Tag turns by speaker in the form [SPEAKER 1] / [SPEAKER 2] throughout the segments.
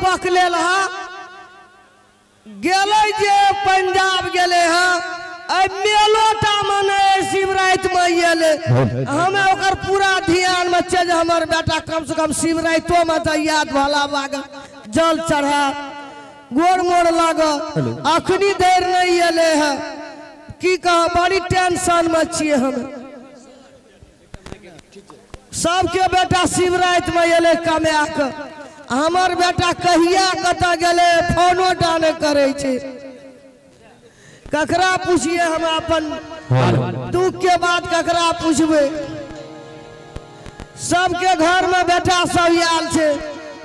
[SPEAKER 1] पकड़ल हा गेलै जे पंजाब गेलै हा मेलोटा में शिवराति में अयलै। हमें ओकर पूरा ध्यान में छै जे हमर बेटा कम से कम शिवरातिओ में तऽ याद भोला बाबा जल चढ़ा गोड़ मोड़ लागल। अखनी देर नहीं अयलै है, की कह बड़ी टेंशन में छियै हम। सबके बेटा शिवराति में अयलै कमा कऽ, हमर बेटा कहिया कतऽ गेलै फोनो टा नहि करै छै। ककरा पूछिए हम अपन दुख के बात, ककरा पूछबै? सबके घर में बेटा सब आयल छै,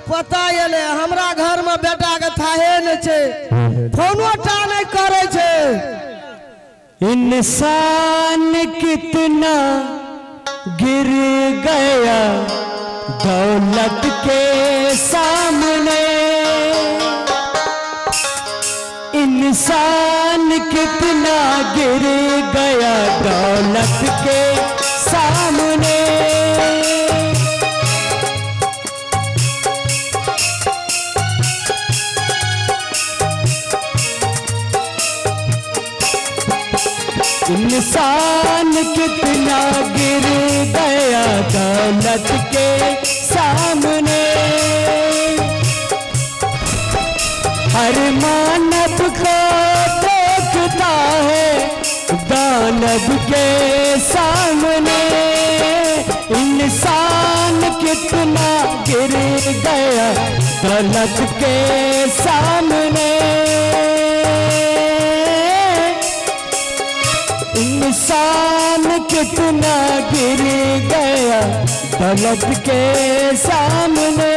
[SPEAKER 1] पता एलै हमरा घर में बेटा के थाहे नहि छै, फोनो टा नहि करै छै।
[SPEAKER 2] इंसान कितना गिर गया दौलत के सामने, इंसान कितना गिर गया दौलत के सामने। इंसान कितना गिर गया दौलत के सामने, हर मानव को देखता है दानव के सामने। इंसान कितना गिर गया दौलत के सामने, इंसान कितना गिर गया दौलत के सामने।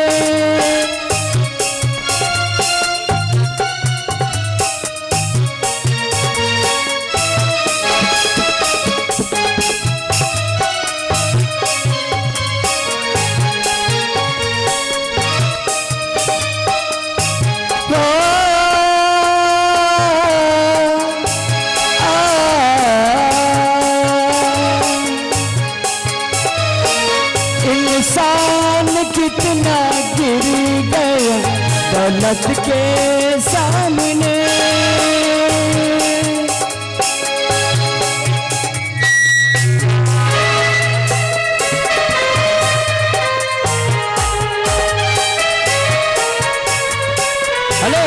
[SPEAKER 2] इंसान कितना गिर गया दौलत के सामने।
[SPEAKER 3] हेलो,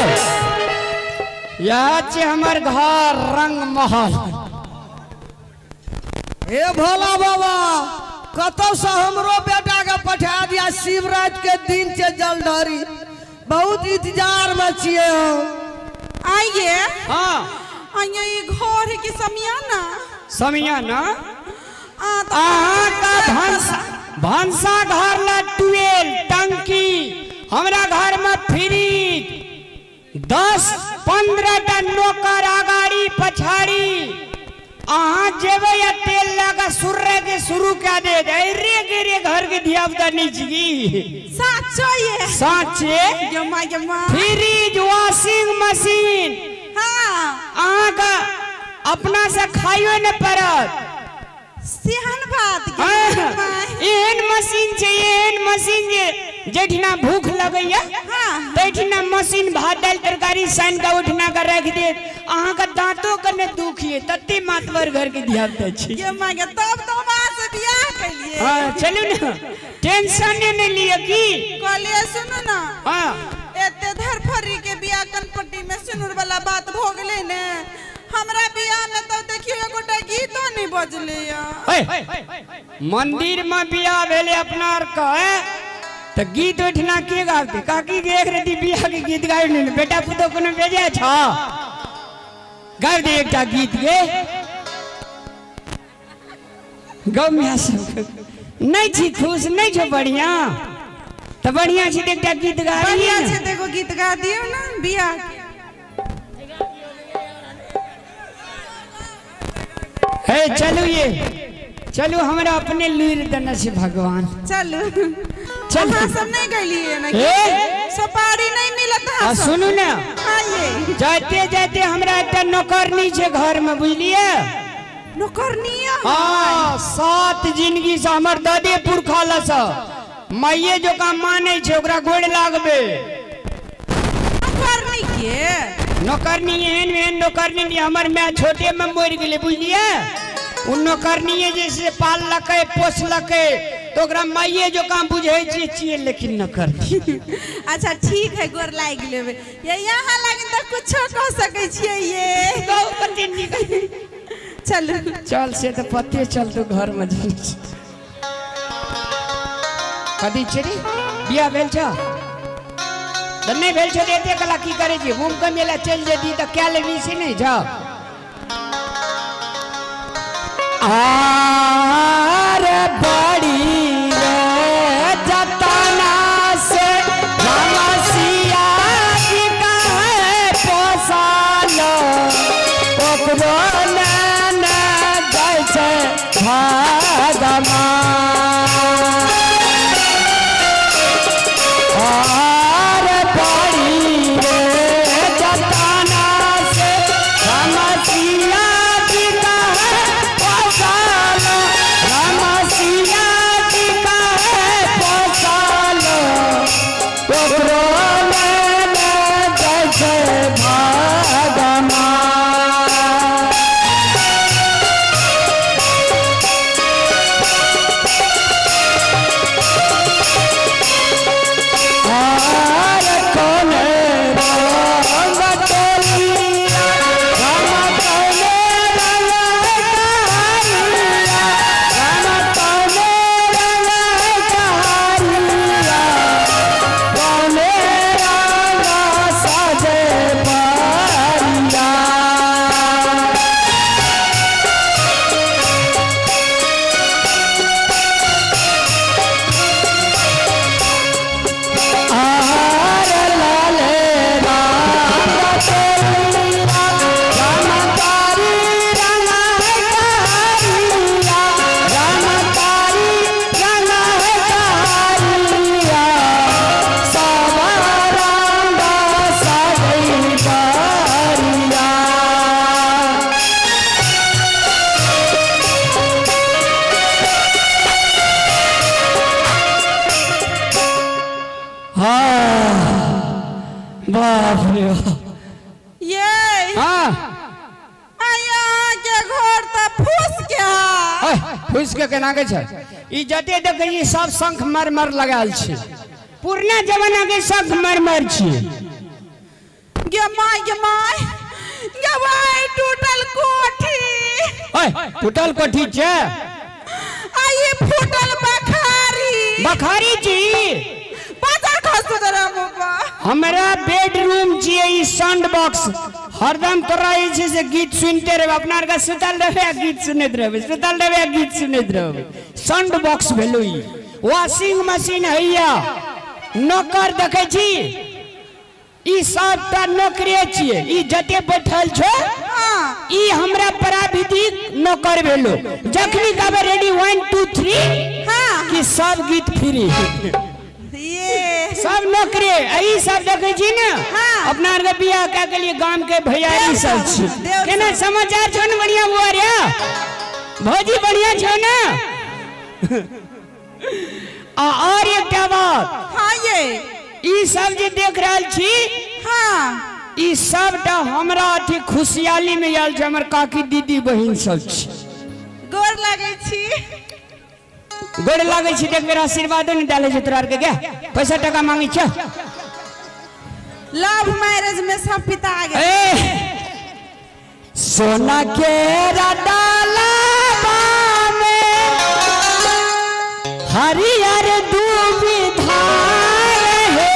[SPEAKER 3] यह छे हमर घर रंग महल।
[SPEAKER 1] हे भोला बाबा कतौ से हमरो बेटा के पठा दिया शिवराति के दिन से जलधारी, बहुत इंतजार में छियै हम।
[SPEAKER 4] आइए।
[SPEAKER 3] हाँ
[SPEAKER 4] आइए, ये घर है कि समियाना?
[SPEAKER 3] समियाना अहाँ का भंसा घर ला ट्यूबवेल टंकी, हमरा घर में फ्रिज, 10-15 टा नौकर अगाड़ी पछाड़ी। अहाँ जेबै या तेल लगा सुर्रे के शुरू कए दे, रे गे रे घर के धिया पुता नहीं छी।
[SPEAKER 4] साचो ये
[SPEAKER 3] साचे
[SPEAKER 4] जमा जमा
[SPEAKER 3] फ्रिज वॉशिंग मशीन।
[SPEAKER 4] हाँ
[SPEAKER 3] अहाँ का अपना से खाइयो न पड़त।
[SPEAKER 4] सेहन बात।
[SPEAKER 3] एहन मशीन छै, एहन मशीन जे जठिना भूख लगैया तैठिना मशीन भात दालि तरकारी सानि कऽ उठना के राखि देत। अहाँ के दांतो के ने दुख ये, तते मातवर घर के धिया पुता छी।
[SPEAKER 4] ये मांगे तब तो हम अहाँ से बियाह केलिए।
[SPEAKER 3] हां चलू ना, टेंशन ने लिय की
[SPEAKER 4] कहलिए सुनू ना।
[SPEAKER 3] हां
[SPEAKER 4] एते धरफरी के बियाह कनपट्टी में सिनुर वाला बात भ गेलै ने, हमरा बियाह में तो देखियो एकोटा गीतो नहीं बजले।
[SPEAKER 3] मंदिर में बियाह भेले अपना आर के तो गीत उठना के गाबते? काकी के एक रति बियाह के गीत गाबि नहीं, बेटा पुतो कोनो बेजे छ गाबि दे एकटा गीत के गौ सब नहीं छी खुश नहीं छो बढ़िया तो बढ़िया छी एकटा गीत गा।
[SPEAKER 4] बढ़िया छै देखो गीत गा दियो ना बियाह के।
[SPEAKER 3] हे चलू ये चलू हमरा अपने लूर देने से भगवान।
[SPEAKER 4] चलू चलू अहाँ सब नहीं गलिए ना, सुपारी नहीं मिलत।
[SPEAKER 3] आ सुनू ना, जाते जाते हमरा एकटा नौकरनी छै घर में, बुझलिए?
[SPEAKER 4] नौकरनी?
[SPEAKER 3] हाँ, 7 जिंदगी से हमर दादे पुरखा लस माइये जोका मानै छै, ओकरा गोड़ लागबे।
[SPEAKER 4] नौकरनी के
[SPEAKER 3] नौकरनी एहन एहन नौकरनी हमर my छोटे में मरि गेलै बुझलियै। उ नौकरनी जैसे पाललकै पोसलकै तो ओकरा माइये जकाँ बुझै छियै लेकिन नौकरनी।
[SPEAKER 4] अच्छा ठीक है गोर लागि लेबै। ये यहाँ लागिन तऽ कुछो कह सकै छियै ये।
[SPEAKER 3] कहू कते नीक।
[SPEAKER 4] चलू
[SPEAKER 3] चल से तऽ पते चलतौ घर में जाइ छी। कथी छै रे बियाह भेल छौ तऽ नहि भेल छौ तऽ एते कला की करै छी? घूम के मेला चलि जेती तऽ कए लेबही से नहि जाउ।
[SPEAKER 2] आर बड़ी रे जतना से रमसिया जी काहे पोसल ओकरो नैन जाइ छै भगवान। आर बड़ी रे जतना से रमसिया जी काहे पोसल रमसिया जी काहे पोसल ओकरो नैन जाइ छै भगवान। आर कोने रंग टोलिया राम कोने रंग कहारिया राम कोने रंग कहारिया कोने रंग साजे परिया। आर लाले रंग टोलिया राम तारी रंग कहारिया राम तारी रंग कहारिया सब रंग साजै परिया। हाँ बाप रे बाप।
[SPEAKER 4] ये
[SPEAKER 3] हाँ
[SPEAKER 4] यहाँ के घर तऽ फूस के है।
[SPEAKER 3] फूस के केना के छै? ई जते देखै छी सब शंख मरमर लगायल छै। पुरना जमाना के शंख मरमर छै।
[SPEAKER 4] गे my गे my गे my टूटल कोठी।
[SPEAKER 3] ओए टूटल कोठी छै
[SPEAKER 4] आ ई फूटल बखारी।
[SPEAKER 3] बखारी जी
[SPEAKER 4] बाजार खसतो तोरा मुँह पर।
[SPEAKER 3] हमरा बेडरूम छियै ई साउंड बॉक्स। हरदम तोरा जे छै से गीत सुनते रहबै। अपना आरके सुतल रहबै आ गीत सुनैत रहबै, सुतल रहबै आ गीत सुनैत रहबै। साउंड बॉक्स भेलो ई। वॉशिंग मशीन हैया। नौकर देखै छी ई सबटा नौकरे छियै। ई जते बैठल छौ ई हमरा प्राविधिक नौकर भेलो। जखनी कहबै रेडी 1 2 3
[SPEAKER 4] हाँ
[SPEAKER 3] कि सब गीत फ्री
[SPEAKER 4] ये
[SPEAKER 3] सब नौकरे। ई सब देखै छी ने
[SPEAKER 4] हाँ।
[SPEAKER 3] अपना आरके बियाह कए के लिए गाम के भैयारी सब छी। केना समाचार छौ ने बढ़िया बुआ रे? भौजी बढ़िया छौ ने? आ और एकटा बात।
[SPEAKER 4] हाँ ये
[SPEAKER 3] ई सब जे देख रहल छी
[SPEAKER 4] हाँ
[SPEAKER 3] ई सबटा हमरा अथी खुशहाली में आयल छै। हमर काकी दीदी बहिन सब छी।
[SPEAKER 4] गोर लागै छी।
[SPEAKER 3] गोर लागै छी देख मेरा आशीर्वादो नहीं डाले छै तोरा आरके। गे पैसा टका मांगै छ?
[SPEAKER 4] लव मैरिज में सब पिता गेल।
[SPEAKER 3] ए
[SPEAKER 2] सोना के डाला में हरियर दूबी धार है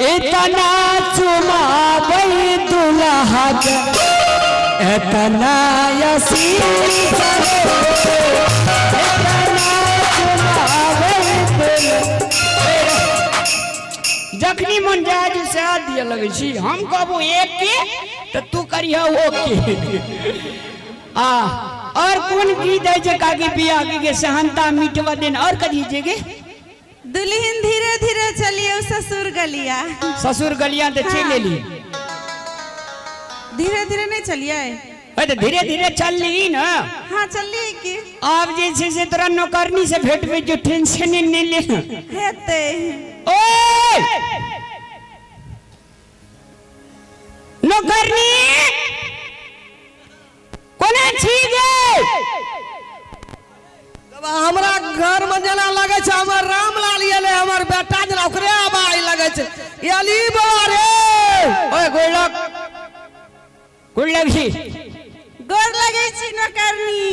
[SPEAKER 2] इतना चुमाबै दुल्हा के इतना आशीष है इतना चुमाबै दुल्हा।
[SPEAKER 3] जखनी मन जाय जे से दिए लगै छी। हम कहबो एक के तऽ तू करिह ओ के। आ और कोन गीत है जे काकी बियाह के सहनता मिटवा दिन और कथी छै गे?
[SPEAKER 4] दुल्हन धीरे धीरे चलिए ससुर गलिया।
[SPEAKER 3] ससुर गलिया तऽ चलि एली।
[SPEAKER 4] धीरे धीरे नहीं चलिए
[SPEAKER 3] तो धीरे धीरे चलली ना।
[SPEAKER 4] हाँ चलली की
[SPEAKER 3] आब जे छै से तोरा नौकरनी से भेटबै जो टेंशन नहीं ले
[SPEAKER 4] हेतै।
[SPEAKER 3] ओए नौकरनी कोना छी गे?
[SPEAKER 1] हमरा घर में जेना लगे छै हमर रामलाल एलै, हमर बेटा जेना ओकरे आवाज लगे छै। एली बौआ रे।
[SPEAKER 3] ओए गोर लग, गोर लग छी।
[SPEAKER 4] गोर लगै छी नौकरनी।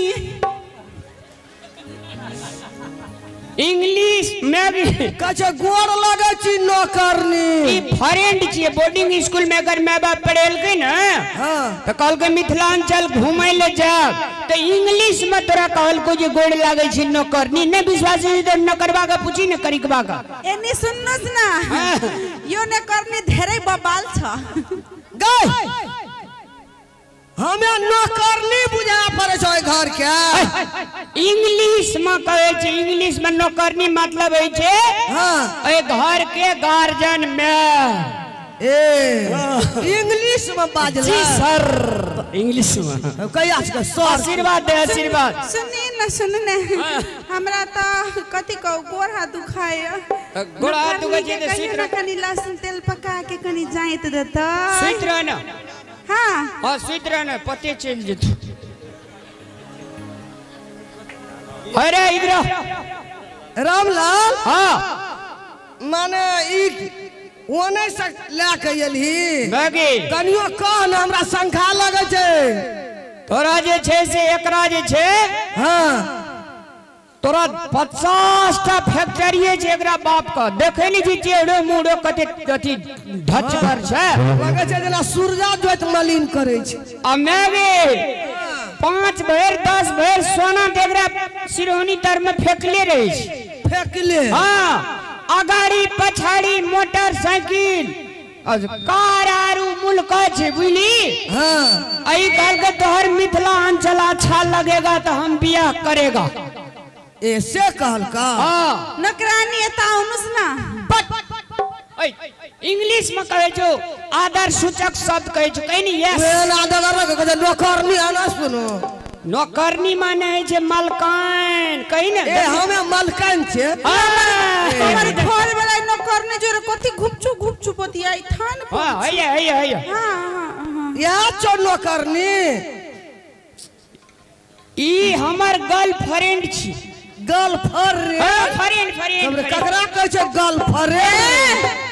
[SPEAKER 3] इंग्लिश में भी
[SPEAKER 1] कहै छै गोर लगै छी नौकरनी।
[SPEAKER 3] ई फ्रेंड छियै, बोर्डिंग स्कूल में अगर my बाप पढ़ेलकै ने,
[SPEAKER 1] हाँ,
[SPEAKER 3] तो कहलकै मिथिलांचल घूमै ले जाब, तो इंग्लिश में तोरा कहलको जे गोड़ लागै छी नौकरनी। नहि विश्वास है तो नौकरबा के पूछी ने, करिकबा के।
[SPEAKER 4] एनी सुन्नुस ना, यो नौकरनी धेरै बबाल छ।
[SPEAKER 1] गई हमें नौकरनी बुझा पड़े छै घर के।
[SPEAKER 3] इंग्लिश में कहै छै, इंग्लिश में नौकरनी मतलब है छै,
[SPEAKER 1] हाँ,
[SPEAKER 3] ए घर के गार्जियन में।
[SPEAKER 1] ए इंग्लिश में बाजला
[SPEAKER 3] जी सर, इंग्लिश में
[SPEAKER 1] कहिया से सर
[SPEAKER 3] आशीर्वाद दे, आशीर्वाद।
[SPEAKER 4] सुनी न, सुन ने, हमरा त कथि कहू, गोर हाथ दुखाय।
[SPEAKER 3] गोर हाथ दुखाय छै त सुति रह,
[SPEAKER 4] कनी लहसुन तेल पका के कनी जाइत देतै।
[SPEAKER 3] सुति रह न।
[SPEAKER 4] हाँ
[SPEAKER 3] हाँ सुति रह न, पते चलि जेतौ। अरे इधर
[SPEAKER 1] रामलाल।
[SPEAKER 3] हाँ
[SPEAKER 1] माने ई ओने से लए के एलही
[SPEAKER 3] बाकी
[SPEAKER 1] कनियो कह ने, हमरा शंखा लगै छै।
[SPEAKER 3] तोरा जे छै से एकरा जे छै,
[SPEAKER 1] हाँ,
[SPEAKER 3] तोरा 50 टा फैक्ट्री छै एकरा बाप के। देखै नहि छी चेहरो मुड़ो कते अथी ढच पर छै,
[SPEAKER 1] लगै छै जेना सूरजा जोत मलिन करै छै।
[SPEAKER 3] आ मैं 5 भरि 10 भरि सोना एकरा सिरहोनी तर में फेकले रहै छै।
[SPEAKER 1] फेकले?
[SPEAKER 3] हाँ, अगाड़ी पछाड़ी मोटरसाइकिल कार आरू मुल्क छै, बुझली?
[SPEAKER 1] हाँ।
[SPEAKER 3] अई कहलकै तोहर मिथिलांचल अच्छा लगेगा तो हम बियाह करेगा।
[SPEAKER 1] ऐसे कहलका?
[SPEAKER 3] हाँ।
[SPEAKER 4] नौकरानी एता आउनुस ना।
[SPEAKER 3] इंग्लिश में कहै छौ आदर सूचक शब्द कहै छौ, कहि नि यस।
[SPEAKER 1] नौकरनी आना सुनो,
[SPEAKER 3] नौकरनी माने है जे मलकान, कहि ने।
[SPEAKER 1] ए हमे मलकान छे।
[SPEAKER 4] हमर घर वाला नौकरनी जोरे कथि घुपचु घुपचु बतियाई थान।
[SPEAKER 3] हां हैया हैया हैया।
[SPEAKER 4] हां हां
[SPEAKER 1] या चो नौकरनी
[SPEAKER 3] ई हमर गर्लफ्रेंड छी।
[SPEAKER 1] गर्लफ्रेंड?
[SPEAKER 3] फ्रेंड फ्रेंड
[SPEAKER 1] ककरा कहै छै गर्लफ्रेंड?